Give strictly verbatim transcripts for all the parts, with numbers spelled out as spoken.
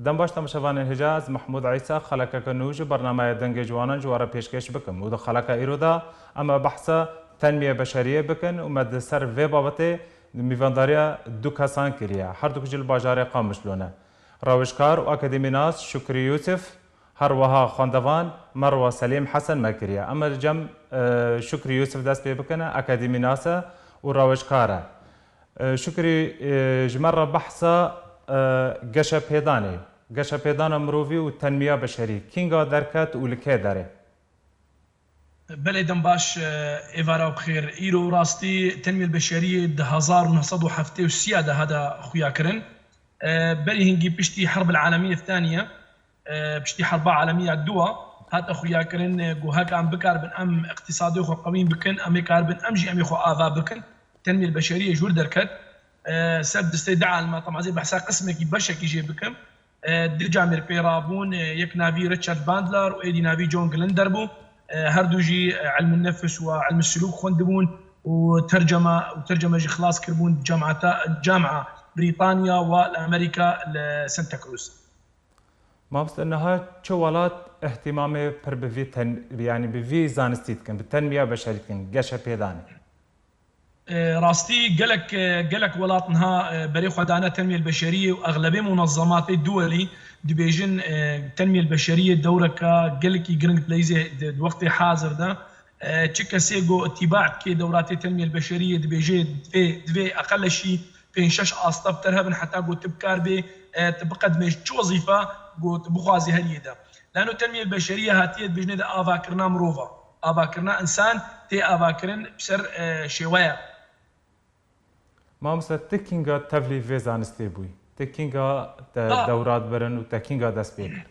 Dem baş temaşevanên hêja, ez Mehmûd Îsa xelekeke nû ji bernameya Dengê Ciwanan ji we re pêşkêş bikim û di xeleka îro de em ê behsa tenmiyê beşeriyê bikin û me di ser vê babetê mîvandariya du kesan kiriye. Her du ji li bajarê Qamişlo ne. Rawêjkar û akademînas Şukrî Yûsif, her wiha xwendevan Merwa Selîm Hesen me kiriye. Em ê li cem, e, Şukrî Yûsif dest pê bikine, akademînas e û rawêjkar e. E, Şukrî, e, ji me re behsa, e, geşepêdanê, geşepêdana mirovî û tenmiya beşerî kînga derket û li kê derê? Belê, dem baş, e, êvara bi xêr. Îro rastî tenmiyel beşeriyê di hezar û neh sed û heftê û sê de hate xuya kirin. E, berî hingî piştî Herbil Alemiyê Thaniye, e, piştî Herba Alemiya Dua hate xuya kirin, e, ku heke em bikaribin em îqtîsadê xwe qewîn bikin, em ê karibin em jî em ê xwe ava bikin. Tenmiyel beşeriyê ji wir derket. E, ser distê du alema, temazê behsa qismekî, beşekî jê bikim. E, du camêr pê rabûn, e, yek navî Richard Bandler û êdî navî John Grinder bû. E, her du jî, e, ilmin nefs û ilmin sulûk xwendibûn û tercema, û tercema jî xilas kiribûn cemata, cama Brîtanya wa li Amerîka li Santa Cruz. Mamoste, niha çi welat îhtîmamê pir bi vî ten-, yanî bi vî zanistî dikin, bi tenmiya beşerî dikin, geşepêdanê? E, rastî gelek, e, gelek welat niha, e, berê xwe dane tenmiyel beşeriyê û exlebê munezematê duwelî dibêjin, e, tenmiyel beşeriyê dewreka gelekî giring dileyzê di, di wextê hazir de. E, çi kesê go îtîba dike dewratê tenmiyel beşeriyê dibêje divê, divê eqeleşî pênc şeş asta bi ter hebin heta go tu bikar bê, e, tu biqedimê ji çi wezîfa go tu bixwazî heriyê de. Lano tenmiyel beşeriyê hatiye dibêjinê de avakirina mirova. Avakirina însan tê avakirin bi ser, e, şêweya. Mamoste, tu kînga tevlî vê zanistê bûyî? Tu kînga te Ha. dewra dibirin û te kînga dest pê kir?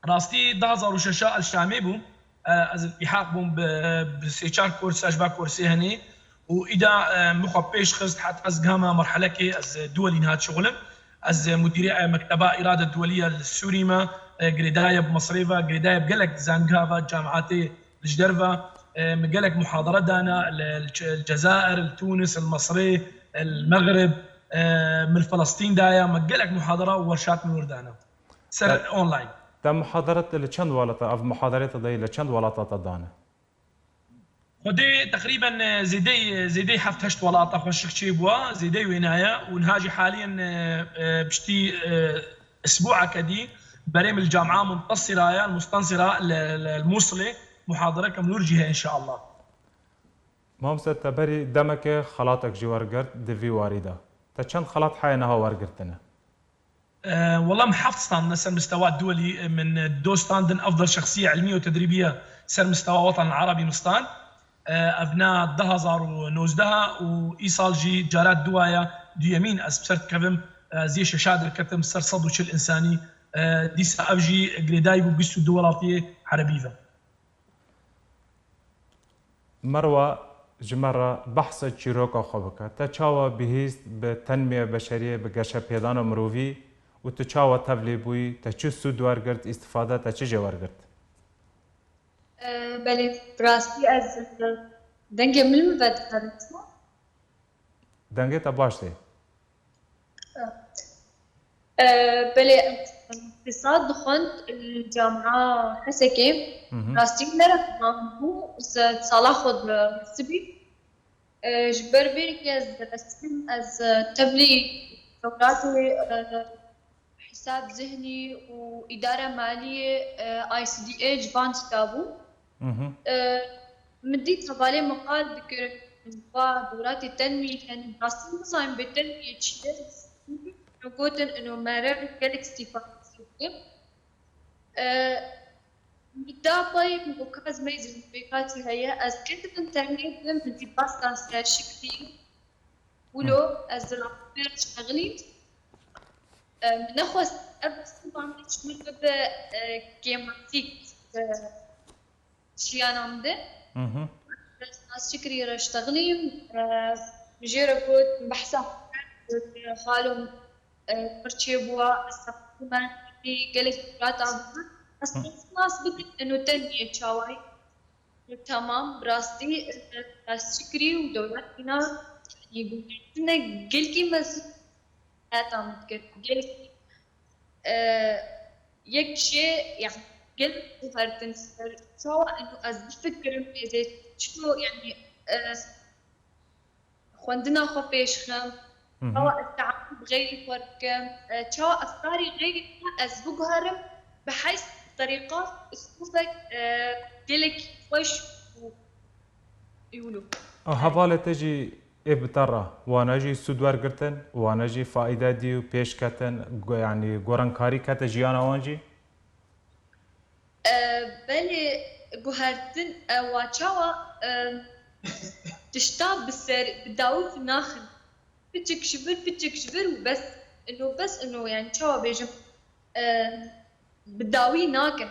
Rastî du hezar û şeş a li Şamê bûm. E, ez îlhaq bûm bi, bi sê çar kors, ji va korsê henê û îda, e, min xwe pêş xist heta ez gihama merhelekê ez duwelî niha dişixulim. Ez mudîrê, e, mekteba îrade duwelî ya li Sûrî me, e, girêdaye bi Misrê ve, girêdaye bi gelek zangeha ve camiatê li ji derve, e, min gelek muhadere dane li, li Ç-, li Cezair, li Tûnis, li Misrê, li Mexrib, e, min li Filistîn daye, min gelek muhadere û werşat min wir dane. Ser Te, online. Te muhaderet li çend welata, ev muhaderê te dayî li çend welata te dane? Xwedê teqrîben, e, zêdey, zêdey heft heşt welata xweşik çêbûwa, zêdey wênaye û niha jî haliyen, e, e, piştî, e, isbu'eke dî berê min li Camia Muntasira ya, Mustansira li, li, li Musilê muhadereke min wir jî heye înşeallah. Mamoste, te berî demekê xelatek jî wergirt di vî warî de. Te çend xelat heye niha wergirtine? E, wela min heft stand ne ser mistewa duwelî, e, min, e, do standin efdal şexsiye ilmiye û tedrîbiye ser mistewa wetan erebî min stand. E, ev na du hezar û nozdeh û îsal jî cara duwaya duyemîn ez bi ser dikevim, e, ez yê şeşa derketim ser sed û çil însanî, e, dîsa ev jî girêdayî bû bîst û du welatiyê erebî ve. Merwa ji me re behsa çîroka xwe bike. Te çawa bihîst bi tenmiyê beşeriyê, bi geşepêdana mirovî û tu çawa tevlî bûyî? Te çi sûd wergirt, îstifade te çi jê wergirt? E, belê, bi rastî ez, e, dengê min li min vedixebitî. Dengê te baş tê. E, belê, em îqtîsad dixwend li Camia Hesekê. Hı hı. Rastî ne rehman bû, ez sala xwe diresibî. E, ji ber vê yekê ez diresibîm, ez, e, tevlî dewratê, e, hîsab zihnî û îdare maliyê, e, I C D A ji van çika bû. Mhm. E, min dît hevalê min qal dikir, va dewratê tenmî, yanî rastî nizanîm bê tenmî çi ye. Min gotin, ino mere gelek îstîfade dikim. E, min da pey, min got, ka ez meyzî vê katî heye, ez kê dibim tenmî bidim, min dît bas dan ser şiklî. Wilo ez di rastî re şexilîm. E, min nexwest ev sivan ji min bibe, e, kêmasîk, e, jiyana min de. Hı hı. Ez nas Şikrî re şexilîm. E, min jê re got, behsa xwe kir, got, xalo min, e, pir çêbûwa, ez teqî me, gelek xurata min. Ez Hı. nas bikim, eno tenmiyê çawayî. Tamam, bi rastî, e, ez şikrî û dewlet îna, yanî, guhertine gelkî mezin heta min dikir. Gelkî. E, yek jê, yani, gelek guhertin ser çawa eno ez bifikirim, ez ê çilo, yani, e, xwendina xwe pêş xim, Hı hı. çawa ez teamul bi xeyrî xwe bikim, e, çawa efkarî xeyrî xwe ez biguherim, bi heys terîqat, uslûbek, e, gelek xweş û ewlo. Hevalê te jî ê bi te re, wana jî sûd wergirtin, wana jî faîde dî û pêş ketin, go-, yanî gorankarî kete jiyana wan jî? E, belê, guhertin, e, wa çawa, e, tişta bi ser, bi dawî naxin. Piçik ji vir, piçik ji vir û bes. Ino bes, ino, yani çawa bêjim, e, bi dawî nakin.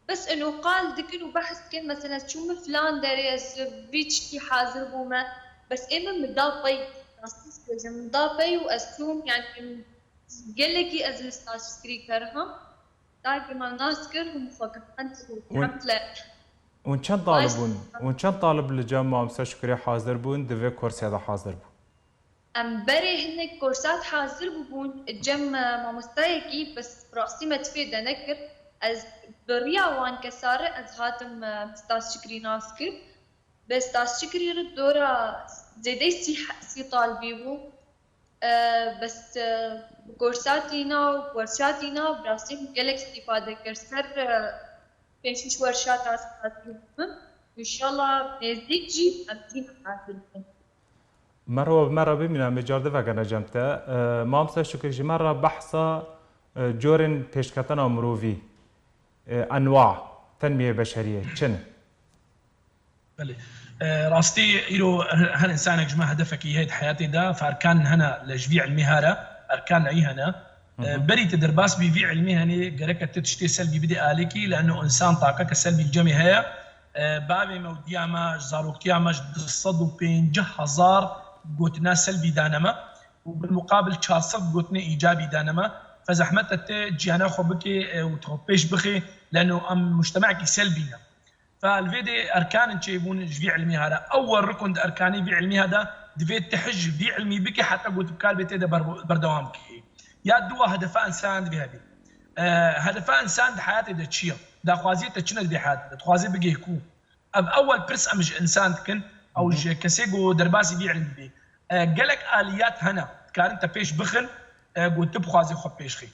Bes ino qal dikin û behs dikin, mesela çûme filan derê, ez vî çikî hazir bûme. Bes ê min, min da pey, rastî bêjim, min da pey û ez çûm, yani gelekî ez li staj fikrî kerham. Dayikê me nas kir û min xwe kir, hemd û Hûn, hemd le. Hûn çend talib bûn? Hûn çend talib li cem Mamoste Şukrê hazir bûn, di vê kursê de hazir bûn? Em berê hinek kursat hazir bûbûn, cem, e, mamostayekî, bes rastî me tifê de nekir. Ez bi riya wan kesa re ez hatim, e, Stas Şikrî nas kir. Bi Stas Şikrî re dora zêdeyî sî, sî talibî bû. E, bes, e, bi kursatî na û werşatî na bi rastî min gelek îstîfade kir. Ser, e, pênc şeş werşata ez hazir bûm. Înşallah nêzdîk jî em tîne hazir bin. Merhaba, bi me re bimîne, em ê car di vegerne cem te. E, Mamoste Şukir, ji me re behsa, e, corên pêşketina mirovî, e, enwa, tenmiyê beşeriyê çi ne? Belê. E, rastî îro her, her însanek ji me hedefekî heye di heyatê de, erkan hene li ji vî ilmî here, erkan neyî hene. Hı E, hı. Berî tu derbas bî vî ilmî henê, gereke tu tiştê selbî bidê alîkî, leno însan taqeke selbî li cemê heye. E, bavê me û diya me ji zaroktiya me ji du sed û pêncî hezar gotina selbî dane me û bilmuqabil çar sed gotinê îcabî dane me. Fe zehmet e tu ciyana xwe bikê, e, û tu xwe pêş bixê, leno em mujtemekî selbî ne. Fe li vê de erkan in çêbûn ji vî ilmî here. Ewel rukun di erkanê vî ilmî hede, divê tu hij vî ilmî bikî heta ku tu bikar bê tê de ber-, berdewam bikî. Ya diwa hedefa însan divê hebî. E, hedefa însan di heyatê de çi ye? Daxwaziyê te çi ne di vê heyatê de? Dixwazê bigê ku? Ev ewel pirs em ji însan dikin, ew Hı hı. ji kesê ku derbasî vî ilmî bê. E, gelek aliyat hene, dikarin te pêş bixin, e, ku tu bixwazê xwe pêş xî.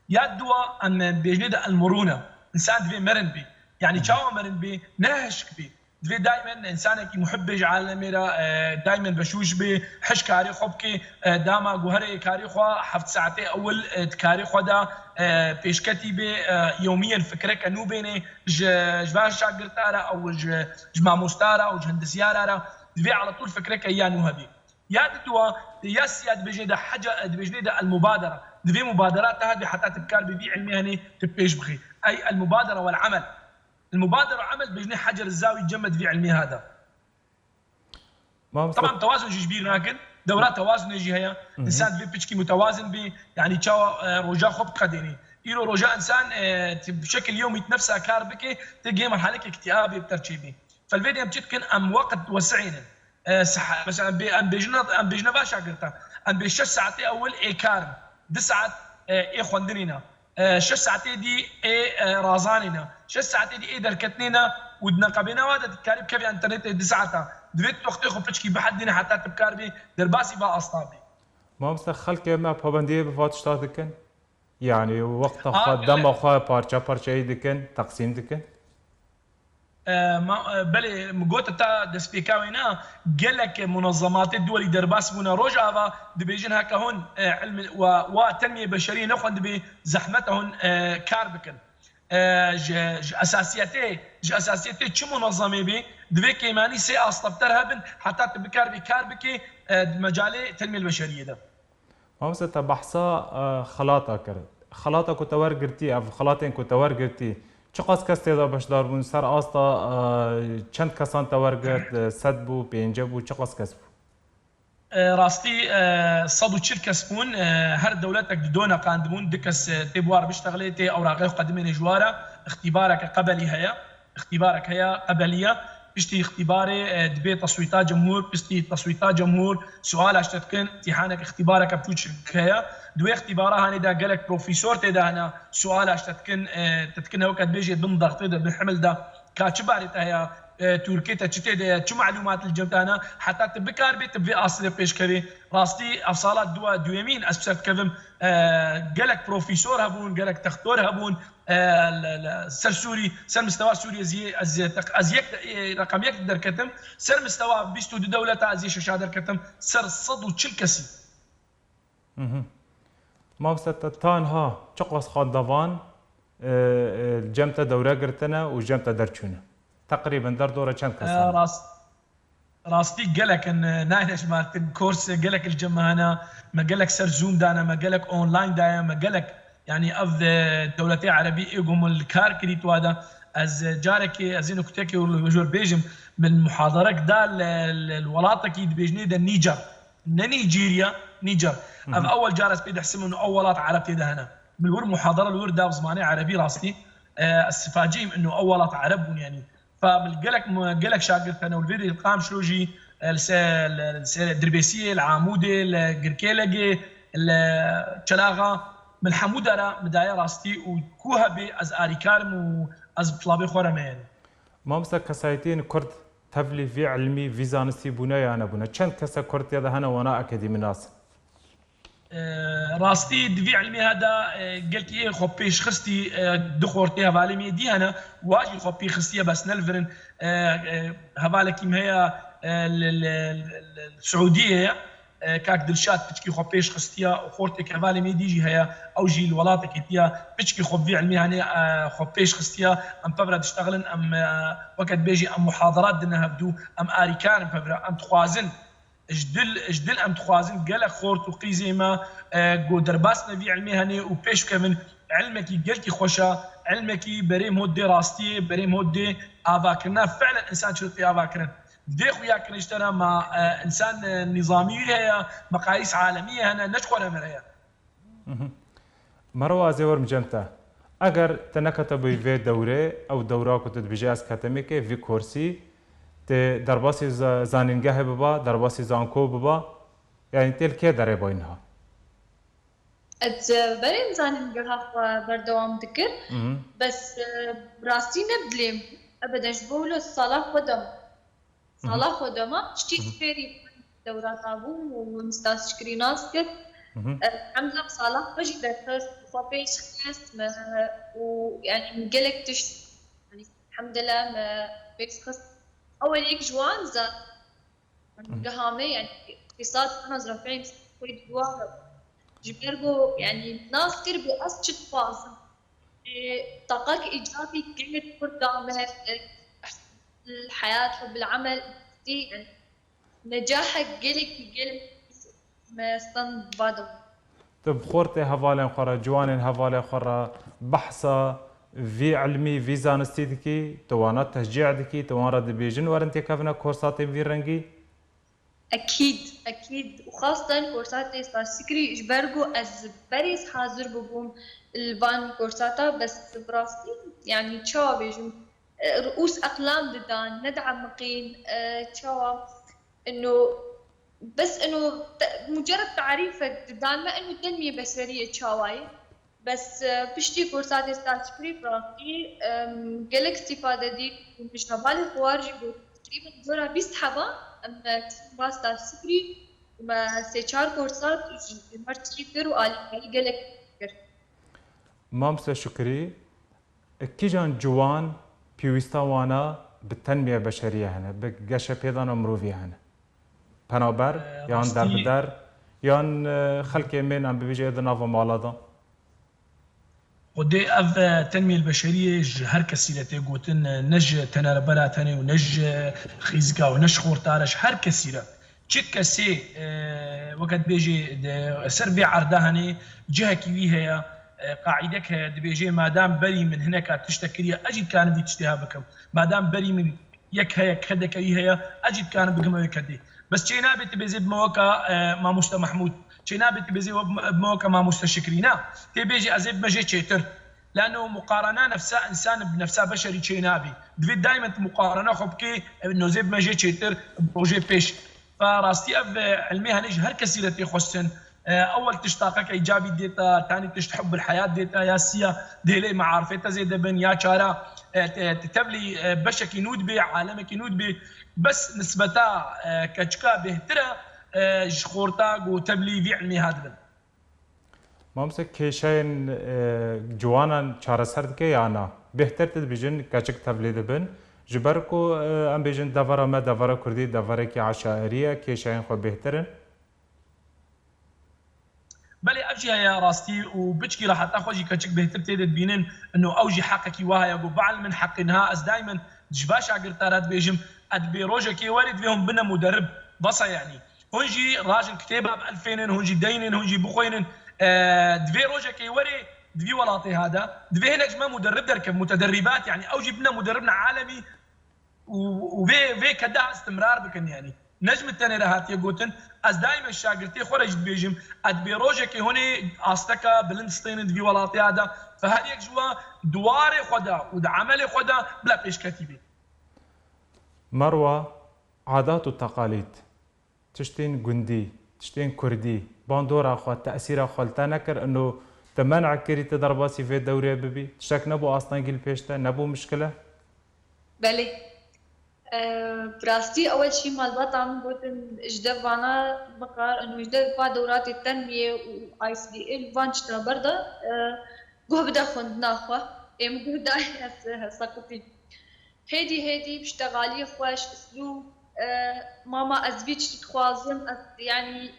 Ya diwa em bêjnê de el-murûne. Însan divê merin bê. Yani Hı hı. çawa merin bê? Ne hişk bê. Divê daimen însanekî muhib bê ji alemê re, e, daimen beşûş bê, hiş karê xwe bike, e, dama guherê karê xwe heft saetê ewil, e, di karê xwe de, e, pêşketî bê, e, yewmiyen fikreke nû bênê ji, ji van şagirta re ew ji, ji mamosta re ew ji hindisyara re. Divê ala tûl fikreke ya nû hebê. Ya diduwa, ya siya dibêjnê de heca, dibêjnê de el-mubadera. Divê mubadera te hebe heta tu bikar bî vî ilmê henê tu pêş bixî. Ey el-mubadera wel-emel. El-mubadera emel dibêjnê hecer zawî cem me di vî ilmê hada. Mamoste Tamam, tewazun jî ji bîr nakin. Dewra tewazunê jî heye. Hı hı. Însan divê piçkî mutewazin bî. Yani çawa, e, roja xwe biqedênî. Îro roja însan, e, ti bi şekil yewmî nefsa kar bike, tê gê merhaleke îktîabê bi ter çêbî. Felvê de em çi dikin? Em weqt wesînin. E, siha-, mesela, em bê-, em bêjine, em bêjine va şagirta. Em bê şeş saetê ewil ê kar in. Du saet, e, ê xwendinê ne. E, şeş saetê dî ê, e, razanê ne. Şeş saetê dî ê derketinê ne û di neqebêna wa de dikarî bikevî înternetê du saeta. Divê tu wextê xwe piçkî bihedîne heta tu bikar bî derbasî va asta bî. Mamoste, xelkê me pabendiyê bi va tişta dikin? Yani wexta A, xwe, belê. dema xwe parça parçeyî dikin, teqsîm dikin? E, ma, e, belê, min got ta destpêka wê ne, gelek munezematê duwelî derbas bûne. Rojava dibêjin heke hûn, e, ilmi wa, wa tenmiyê beşeriyê nexwendibê, zehmet e hûn, e, kar bikin. E, ji, ji esasiyetê, ji esasiyetê çi munezemê bê, divê kêmanî sê asta bi ter hebin, heta tu bikar bî kar bikê, e, di mecalê tenmiyê beşeriyê de. Mamoste, te behsa, e, xelata kir. Xelata ku te wergirtî, ev xelatên ku te wergirtî, çiqas kes tê de beşdar bûn? Ser asta, e, çend kesan te wergirt? E, sed bû, pênce bû, çiqas kes bû? E, rastî, e, sed û çil kes bûn. E, her dewletek di do neqandibûn, du kes, e, tê bi war biştexilê, tê ewraqê xwe qedimênê ji wara, îxtîbareke qebelî heye, îxtîbarek heye, qebelî ye. piştî îxtîbarê, e, dibê teswîta cemhûr, piştî teswîta cemhûr, suala ji te dikin, îmtîhanek îxtîbareke biçûçik heye. Di wê îxtîbara hanê de gelek profesor tê de hene, suala ji te dikin, e, te dikin hewke dibêjê bin dextê de, bin himil de, ka çi barê te heye, e, Tirkê te çi tê de ye, çi malûmat li cem te hene, heta tu bikaribê tu bi vê asirê pêş kevê. Rastî ev sala dua-, duyemîn ez bi ser dikevim, e, gelek profesor hebûn, gelek textor hebûn, e, li, li ser Sûrî, ser mistewa Sûriyê zî ez, ez yek, e, reqem yek derketim, ser mistewa bîst û du dewleta ez yê şeşa derketim, ser sed û çil kesî. Mhm. Mamoste, te ta niha çiqas xwendevan, e, e, cem te dewre girtine û cem te derçûne? Teqrîben derdora çend kesan e? Rast, rastî gelek in, e, nayne jimartin. Kors gelek li cem me hene, me gelek ser Zoom dane, me gelek online daye, me gelek, yanî ev, e, dewletê erebî ê ku min li kar kirî tuwa de. Ez, e, carekê, ez ê nuktekê û li jor bêjim, min muhaderek da li, li, li welatekî dibêjinê de Nîcer. Ne Nîcîrya, Nîcer. Ev ewel car ez pê dihsim û ew welat ereb tê de hene. Min li wir muhadere li wir da bi zimanê erebî rastî. E, ez sifacî yim ino ew welat ereb bûn yanî. Fa min gelek, gelek şagirt hene û li vê de li Qamişlo jî, e, li se-, li, li se-, Dirbêsiyê, li Amûdê, li Girkêlegê, li Çelaxa, min hemû dera min daye rastî û ku hebê ez arîkar im û ez bi tilabê xwe re me yanî. Mamoste, kesayetiyên Kurd tevlî vî ilmî, vî zanistî bûne ya nebûne? Çend kese Kurd tê de hene wana akademî nas in? E, rastî di vî ilmê he de, e, gelkî ê xwe pêş xistî, e, du xortê hevalê min ê dî hene, wa jî xwe pê xistiye bes ne li vir in. E, e, hevalekî min heye, e, li, li, li, li Siûdiyê ye. E, kak Dilşad piçkî xwe pêş xistiya û xortêk hevalê min dî jî heye, ew jî li welatekî tiya piçkî xwe bi vî ilmî hene, e, xwe pêş xistiya. Em pevre diştexilin, em, e, weke dibêjî em muhaderat dine hevdû, em arîkar in pevre, em dixwazin, ji dil, ji dil em dixwazin gelek xort û qîzê me, e, ku derbas ne vî ilmê hene û pêş bikevin, ilmekî gelkî xweş e, ilmekî berê min dê rastiyê, berê min dê avakirina, fiilen însan çi tê avakirin. Dê xuya kirin ji te re ma, e, însan, e, nîzamî wî heye, meqayîs alemî hene, ne ji xwe re vir heye. Merhaba, ez ê werim cem te. Eger te neketibûyî vê dewrê, ew dewra ku tu dibêjî ez ketimê kê, vî korsî, tê derbasî za-, zanîngehê biba, derbasî zanko biba, yanî tê li kê derê bay niha? Ez, e, berê zanîngeha xwe berdewam dikir. Mhm. Bes, e, rastî ne bi dilê min. Ebeden ji bo wilo sala xwe de ma. Mhm. Sala xwe de ma. Piştî Mhm. fêrî dewra tabûm û min stazşikrî nas kir. Mhm. E, hemda sala xwe jî derxist, xwe pêş xist me û, yanî, min gelek tişt, yanî, hemdillah me pêş xist. Ewel yek ji wan zan- Geha me, yanî, îqtîsad ana zirafeyên xwe di war e. Ji ber ku, yanî, nas kir bû ez çi dixwazim. Ê, taqak îcabî gelek Kurda me, e, li heyat û bil emel dî, yanî, necahek gelekî gelek me stand vadin. Tu bi xortê hevalên xwe re, ciwanên hevalê xwe re behsa vî ilmî, vî zanistî dikî, tu wana teşcî dikî, tu wan re dibêjin werin têkevine korsatên vî rengî? Ekîd, ekîd. Û xastan korsatê statistikrî, ji ber ku ez berê hazir bibûm li van korsata, bes bi rastî, yanî çawa bêjim, e, ruûs eqlam didan, nediemiqîn, e, çawa, ino, bes ino te-, mucerred tarîfek didan me, ino tenmiyê beşeriyê çawa ye. Bes, e, piştî korsatê statistikrî bi rastî, em, gelek îstîfade dît û min ji hevalê xwe war jî got, teqrîben cora bîst heba em, e, çûn ba statistikrî û me sê çar korsat ji, ji me re tî kir û alîkarî gelek kir. Mamoste Şukrî, kîjan ciwan pêwîsta wana bi tenmîya beşeriyê hene, bi geşepêdana mirovî hene? Penaber, e, yan rastî derbider, yan, e, xelkê mênan bibêje di nava mala de? Xwedê ev, e, tenmî li beşeriyê ji her kesî re tê gotin, e, ne ji tenerebera tenê û ne ji xîzika û ne ji xorta re, ji her kesî re. Çi kesê, e, weke dibêjê, de, ser vê erda henê cihekî wî heye, e, qaîdek heye, dibêjê, madam berî min hineka tiştek kiriye, ez jî dikarim vî tiştê ha bikim. Madam berî min yek heye, kedeke wî heye, ez jî dikarim bigime wê kedê. Bes çênabê tu bêzê bime weka, e, mamoste Mehmûd. Çênabê tu bêzê we bime, bime weka mamoste Şikrî. Na, tê bêjî ez ê bime jê çêtir. Lano muqarana nefsa insan bi nefsa beşerî çênabî. Divê daîmen tu muqarana xwe bikê, nozê bimejê çêtir, rojê pêş. Fe rastî ev, e, ilmê henê ji her kesî re tê xwestin. E, ewel tişt taqeke îcabî dêta, tanî tişt hubbul heyat dêta, ya siya dêlê mearifê te zêde bin, ya çara, e, te, te tevlî, e, beşekî nû dibê, alemekî nû dibê. Bes nisbeta, e, keçika bêhtir e, e, ji xorta ku tevlî vî ilmê hatibin. Mamoste, kêşeyên, e, ciwanan çareser dike ya na? Bêhtir tu dibêjin keçik tevlî dibin. Ji ber ku, e, em bêjin devera me devera kurdî, deverekî eşairî ye, kêşeyên xwe bêhtir in. Belê ev jî heye rastî û biçkî re heta xwe jî keçik bêhtir tê de dibînin. Ino ew jî heqekî wa heye ku bielmin heqê niha ez daîmen ji va şagirta re dibêjim, e, dibê rojekê werê divê hûn bine muderib. Bes e yanî. Hûn jî rajin kitêba bielfênin, hûn jî deynin, hûn jî bixwînin. E, divê rojekê werê di vî welatê ha de, divê hinek ji me muderrib derkevin, mutederrîbat, yanî ew jî bine muderribna alemî û, û vê, vê keda istimrar bikin, yanî. Ne ji min tenê re hatiye gotin, ez daîme şagirtê xwe re jî dibêjim, ez dibê rojekê hûn ê asteka bilind stênin di vî welatê ha de, fe her yek ji we di warê xwe de û di emelê xwe de bila pêşketî bê. Merwa, adat û teqalîd. Tiştên gundî, tiştên kurdî, bandora xwe, tesîra xwe li te nekir, ino te men'a kirî tu derbasî vê dewrê bibî? Tiştek nebû astengî li pêş te, nebû mişkile? Belê. Eee, bi rastî ewil jî malbata min gotin, ji dev vana biqar, ino ji dev va dewratê tenmiyê û I C D A li van tişta berda, eee, guh bide xwendina xwe. Ê min guh dayê ez seqitî. Hêdî hêdî piştegaliyê xweş, uslûb, e, mama ez vî tiştî dixwazim, ez, yanî,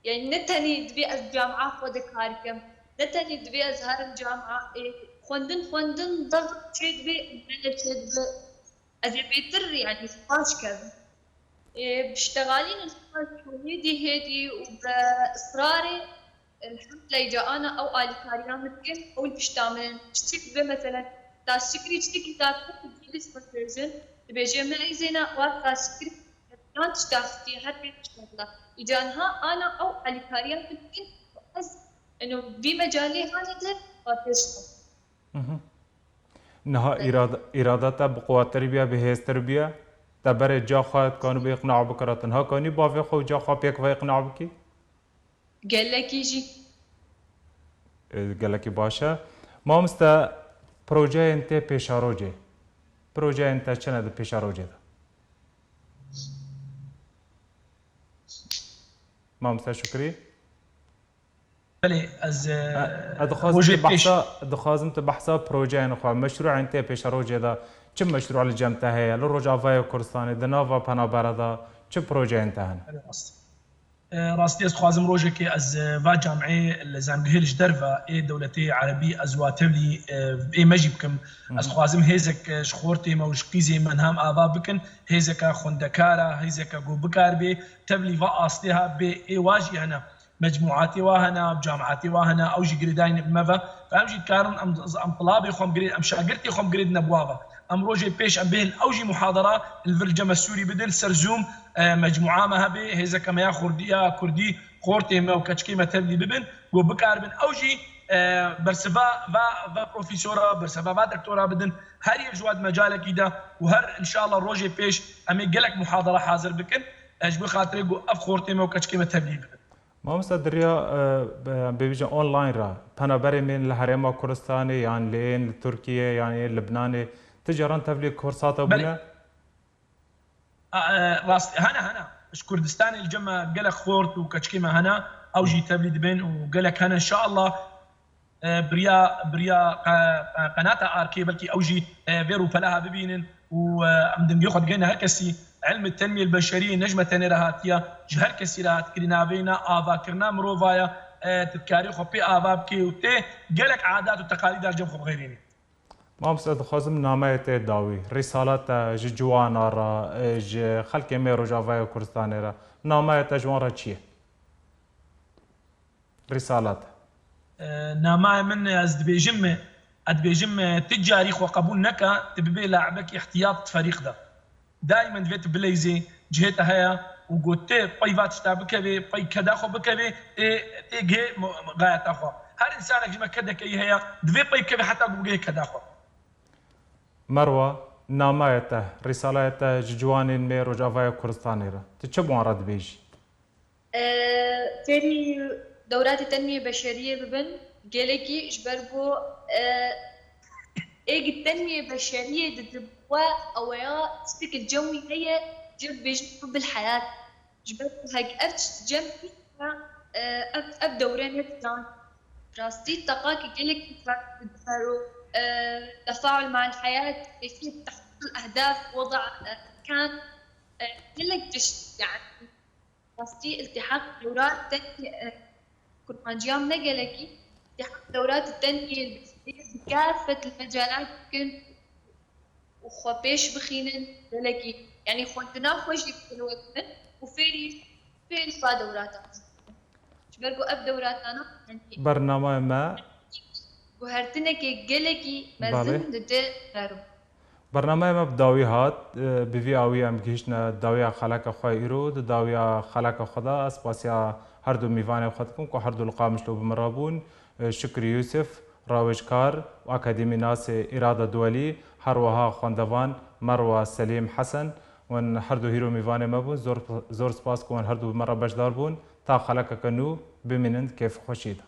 yanî ne tenî divê ez camia xwe de kar kim, ne tenî divê ez herim camia, ê, xwendin, xwendin, dev çê dibe, mele çê dibe, ez ê bêtir, yanî, spas kevim. Ê, piştegalîn xweş hêdî hêdî û bi israrê Elhamdülillah, îca ana ew alîkariya min dike, ew li pişta min in. Tiştek dibe, meselen, tastikirî tiştekî dake, tu dibê lîst bikêjin, dibêje me ey zêna, wa tastikirî yan tişta xistiye, her pê tişta bila. Îca niha ana ew alîkariya min dike, ez, eno, vî mecalê hanê de, wa pêş xwe. Mhm. Niha Evet. îrad-, îrada te bi quwettir biya, bi hêztir biya, te berê ca xwe dikanî bi îqna bikira, tu niha kanî bavê xwe û ca xwe pêk ve îqna bikî? Gelekî jî. E, gelekî baş e. Mamoste, projeyên te pêşerojê. Projeyên te çi ne di pêşerojê de? Mamoste Şukrî? Belê, ez, e, E, e, dixwazim rojê tu pêş- behsa, dixwazim tu behsa projeyên xwe, meşrûên te pêşerojê de, çi meşrû li cem te heye? Li Rojavayê Kurdistanê, di nava penabera de, çi projeyên te hene? Belê, rast. E, rastî ez dixwazim rojekê ez, e, va camiyê li zanbihê li ji derve ê dewletê erebî ez wa tevlî, e, ê me jî bikim. Ez Mhm. dixwazim hêzek, e, ji xortê me û ji qîzê me niha em ava bikin. Hêzeke xwendekara, hêzeke ku bikar bê, tevlî va astê ha bê, ê wa jî hene. Mecmuatê wa hene, camiatê wa hene, ew jî girêdayî ne bi me ve. Em jî dikarin em, em tilabê xwe em girê, em şagirtê xwe em girêdine bi wa ve. Em rojê pêş em bêhn ew jî muhadara li vir li cem me Sûrî bidin, li ser Zoom, e, mecmua me hebe, hêzeke me ya xurdiya, kurdî, xortê me û keçikê me tevlî bibin, ku bikaribin ew jî, e, bersiva va, va profesora, bersiva va doktora bidin, her yek ji wa di mecalekî de û her înşallah rojê pêş em ê gelek muhadara hazir bikin, e, ji bo xatirê ku ev xortê me û keçikê me tevlî bibin. Mamoste, di riya, e, be-, bêbijin online re, penaberê me li Herêma Kurdistanê, yan lê yên li Tirkiye, yan ê Libnanê, ti caran tevlî kursata Belê. bûne? A, e, rast, hene, hene. Ji Kurdistanê li cem me gelek xort û keçikê me hene, ew jî tevlî dibên û gelek hene. Înşallah, e, biriya, biriya qe-, qe-, qenata Arkê belkî ew jî, e, vê rûpeleha bibînin û, e, em dengê xwe digeyne her kesî. Ilmê tenmiyê beşerî ne ji me tenê re hatiye, ji her kesî re hat kirî navê ne avakirina mirova ye, e, tu dikarî xwe pê ava bikê û tê gelek adat û teqalîda li cem xwe bixêrînî. Mamoste, dixwazim nameyê te dawî, rîsala te ji ciwana re, e, ji xelkê me Rojavaya Kurdistanê re, nameyê te ji wan re çi ye? Rîsala te. E, nameyê min, ez dibêjim, ez dibêjim, e, ti carî xwe qebûl neke, tu bibê laibekî ihtiyat di ferîq de. Daîmen divê tu bileyzê, cihê te heye û ku tê pey va tişta bikevê, pey keda xwe bikevê, tê, tê gihê mu-, gayeta xwe. Her însanek ji me kedeke yî heye, divê pey bikeve heta ku bigihê keda xwe. Merwa, namaya te, rîsalaya te ji ciwanên me Rojavaya Kurdistanê re, tu çi bi wan re dibêjî? Fêrî dewratê tenmiyê beşeriyê bibin, gelekî ji ber ku êk tenmiyê beşeriyê didibwe eweya tiştekî cem wî heye, cem dibêjin hubbil heyat. Ji ber ku hek ev tişt cem bî, ev, ev dewre ne didan. Rastî teqakî gelek didihero, tefaul mal heyat, keyfiyet tahqîq ehdaf, weda erkan, gelek tişt yani. Rastî iltîhaq dewrat tenmiyê kurmanciya me gelekî, iltîhaq dewrat tenmiyê bi kafet mecalat dikin û xwe pêş bixînin gelekî. Yanî xwendina xwe jî bi hilwe bikin û fêrî fêrî va dewratan. Ji ber ku ev dewratana yanî Bernameyê me guhertinekê gelekî mezin dide me re. Bernameya me bi dawî hat. Bi vî awî em gihîştine dawiya xeleka xwe îro. Di dawiya xeleka xwe de ez spasiya her du mîvanên xwe dikim ku her du li Qamişlo bi min re bûn. Şukrî Yûsif, rawêjkar û akademînasê Îrada Duwelî, her wiha xwendevan Merwa Selîm Hesen. Wan her du hîro mîvanê me bûn. Zor, zor spas ku wan her du bi me re beşdar bûn. Ta xelekeke nû bimînin di kêfxweşî de.